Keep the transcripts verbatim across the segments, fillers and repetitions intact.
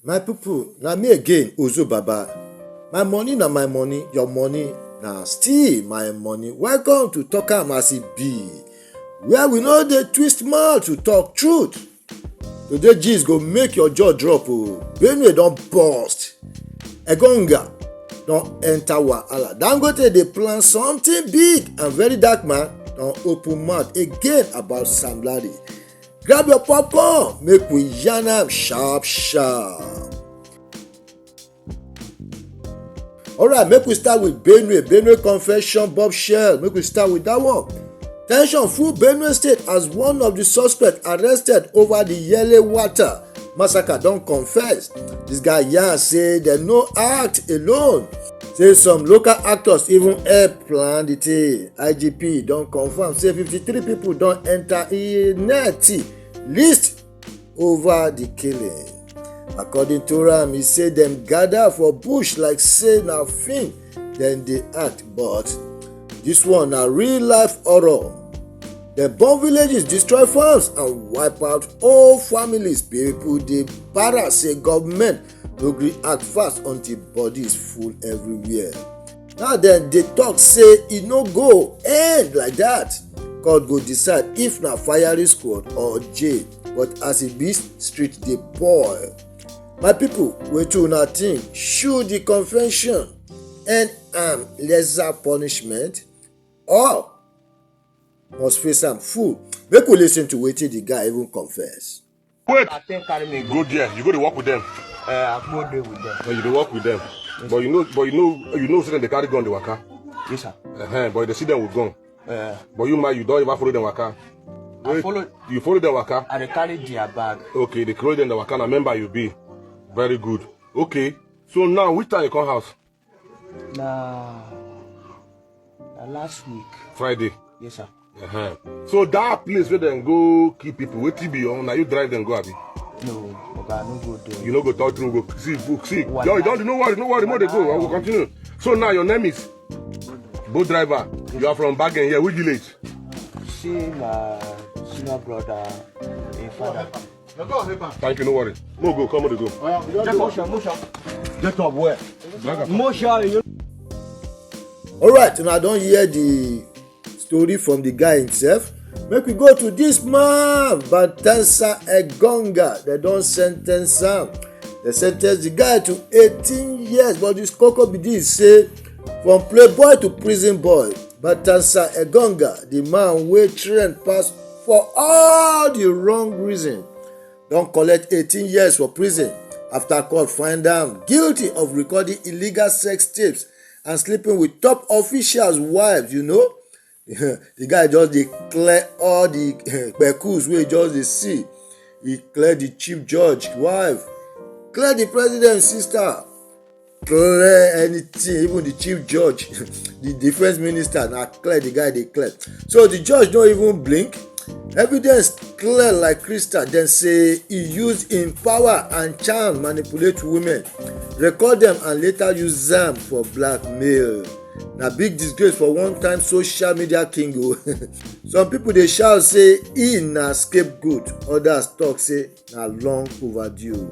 My people, na me again, Ozo Baba. My money na my money, your money na still my money. Welcome to Talk Am As E Be, where we no dey twist mouth to talk truth. Today gist go make your jaw drop o. Benue don burst. Egonga don enter wahala. Dangote dey plan something big, and Very Dark Man don open mouth again about Sam Larry. Grab your popcorn, make we yarn am sharp sharp. Alright, make we start with Benue. Benue confession bombshell. Make we start with that one. Tension full Benue State as one of the suspects arrested over the Yele Water massacre don confess. This guy yarn say dem no act alone. Say some local actors even help plan the thing. I G P don confirm say fifty-three people don enter Ineti list over the killing. According to am, he say dem gather for bush like say na film dem dey act, but this one na real life horror. Dem burn villages, destroy farms, and wipe out whole families. People dey para say government no gree act fast until bodies full everywhere. Now dem dey talk say e no go end like that. Court go decide if na firing squad or jail, but as e be, street dey boil. My people, wetin una think? Should the convention end am lesser punishment or must face am full? Make we listen to wetin the guy even confess. Wait. I think carry me go. Go there. You go to work with them. Uh, I go there with them. No, you dey work with them. Yes. But you know, but you know, you know, say dem dey carry gun dey waka. Yes, sir. Uh-huh, but you dey see them with gun. Uh, but you, man, you don ever follow them waka? I Wait, follow. You follow them waka? I dey carry their bag. Okay, dey carry them dey waka. Na member you be. Very good. Okay. So now, which time you come house? Na, na last week. Friday. Yes, sir. Uh-huh. So that place where dem go kill people, wetin be your own? Na you drive dem go, abi? No, oga, I no go there. You no go talk through, go see, go see. Why? Yo, you don't, no worry, no worry, more dey go. I will continue. So now your name is boat driver. You are from Bagen here. Which village? See my senior brother, in father. Thank you, no worry. Mo go, come on, go. Get up, motion, motion. Get up, where? Motion, you. Alright, una don hear the story from the guy himself. Make we go to this man, Batansa Egonga. Dem don sentence am. Dem sentence the guy to eighteen years, but this koko be this, say from playboy to prison boy, Batansa Egonga, the man wey trend pass for all the wrong reason, don collect eighteen years for prison after court find am guilty of recording illegal sex tapes and sleeping with top officials' wives, you know. The guy just dey clear all the, eh, kpekus wey just dey see. He clear the chief judge wife, clear the president sister, clear anything, even the chief judge, the defense minister, na clear the guy dey clear. So the judge no even blink. Evidence clear like crystal. Dem say he use him power and charm manipulate women, record them and later use am for blackmail. Na big disgrace for one time social media king o. Some people dey shout say he na scapegoat, others talk say na long overdue.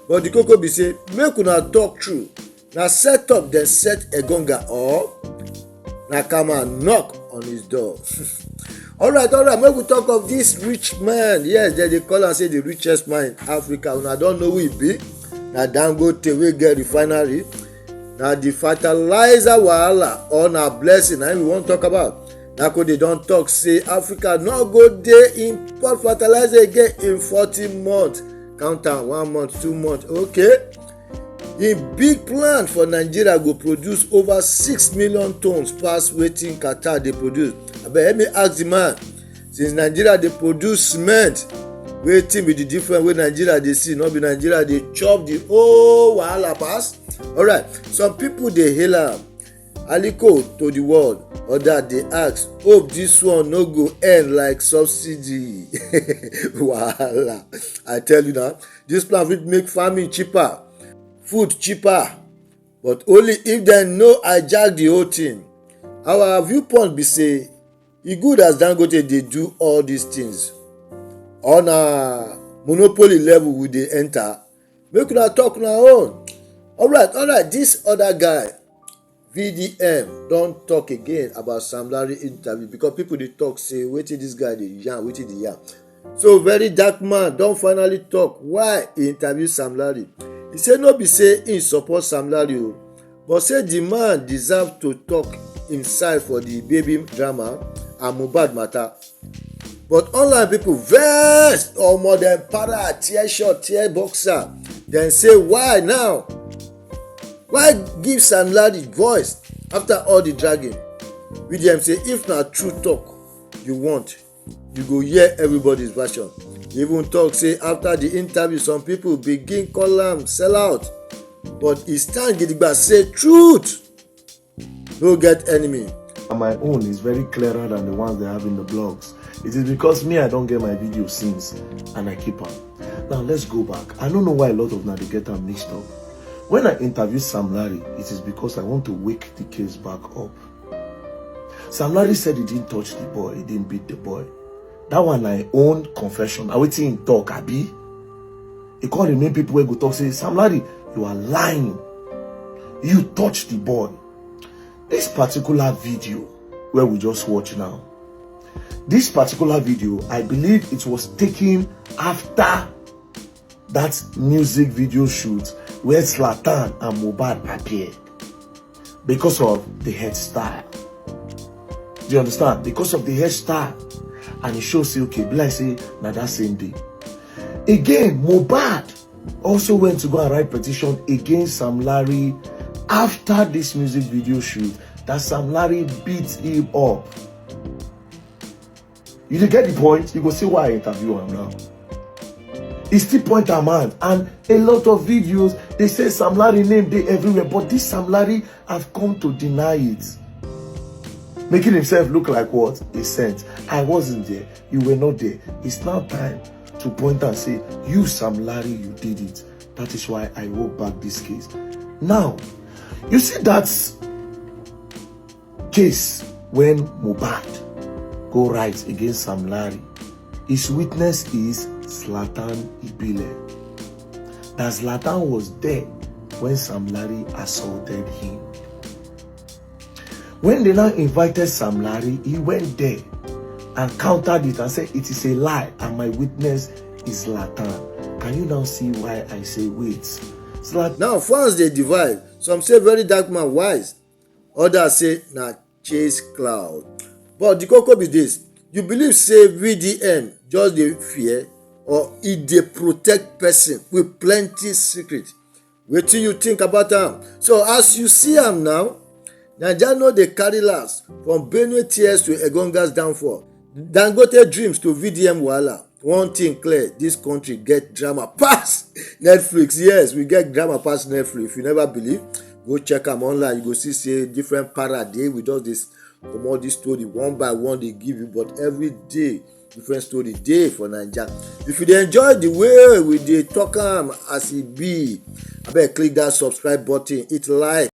But the koko be say, make una talk true. Na set up dem set Egonga, or na karma knock on his door? Alright, alright, make we talk of this rich man. Yes, dem dey call am say the richest man in Africa. Una don know who he be. Na Dangote wey get refinery. Na the fertilizer wahala, or na blessing, na him we wan talk about. Dangote don talk say Africa no go dey import fertilizer again in forty months. Count am, one month, two months, okay. Im big plan for Nigeria go produce over six million tons pass wetin Qatar dey produce. Abeg, let me ask the man, since Nigeria dey produce cement, wetin be the difference wey Nigeria dey see? No be Nigeria dey chop the whole wahala pass? Alright, some people dey hail am, Aliko to the world, others dey ask, hope this one no go end like subsidy wahala. I tell you now, this plan fit make farming cheaper, food cheaper, but only if dem no hijack the whole thing. Our viewpoint be say, e good as Dangote dey do all these things. On a monopoly level we dey enter, Make una talk una own. Alright, alright, this other guy, V D M, don talk again about Sam Larry interview, because people dey talk say wetin this guy dey yarn, wetin dey yarn. So Very Dark Man don finally talk why he interview Sam Larry. He say no be say he support Sam Larry o, but say the man deserve to talk him side for the baby drama and Mohbad matter. But online people vex, omo, dem para, tear short, tear boxer. Dem say why now? Why give Sam Larry voice after all the dragging? V D M say if na true talk you want, you go hear everybody's version. He even talk say after the interview, some people begin call am sell out, but he stand gidigba say truth no get enemy. And my own is very clearer than the ones they have in the blogs. It is because me, I don't get my video since, and I keep am. Now let's go back. I don't know why a lot of una dey get am mixed up. When I interview Sam Larry, it is because I want to wake the case back up. Sam Larry said he didn't touch the boy, he didn't beat the boy. That one na him own confession. Na wetin he talk, abi? He come remain people wey go talk say, Sam Larry, you are lying. You touch the boy. This particular video wey we just watch now, this particular video, I believe it was taken after that music video shoot where Zlatan and Mohbad appear because of the hairstyle. Do you understand? Because of the hairstyle. And it shows say, okay, be like say na that same day. Again, Mohbad also went to go and write petition against Sam Larry after this music video shoot that Sam Larry beat him up. You dey get the point? You go see why I interview am now. He still point am out, and a lot of videos dey say Sam Larry name dey everywhere, but this Sam Larry have come to deny it, making himself look like what? A saint. I wasn't there. You were not there. It's now time to point and say, you, Sam Larry, you did it. That is why I hold back this case. Now, you see that case when Mohbad go write against Sam Larry, his witness is Zlatan Ibile. That Zlatan was there when Sam Larry assaulted him. When they now invited Sam Larry, he went there and countered it and said, it is a lie, and my witness is Zlatan. Can you now see why I say wait? Zlatan. Now fans dey divide. Some say Very Dark Man wise, others say na chase cloud. But the koko be this: you believe say V D M just dey fear, or e dey protect person with plenty secret? Wetin you think about am? So as you see am now, Naija no dey carry last, from Benue tears to Engonga's downfall, Dangote dreams to V D M wahala. One thing clear, this country get drama pass Netflix. Yes, we get drama pass Netflix. If you never believe, go check am online. You go see say different para dey. We just dey comot this story one by one dey give you, but every day different story dey for Naija. If you dey enjoy the way we dey talk am as e be, abeg click that subscribe button, hit like.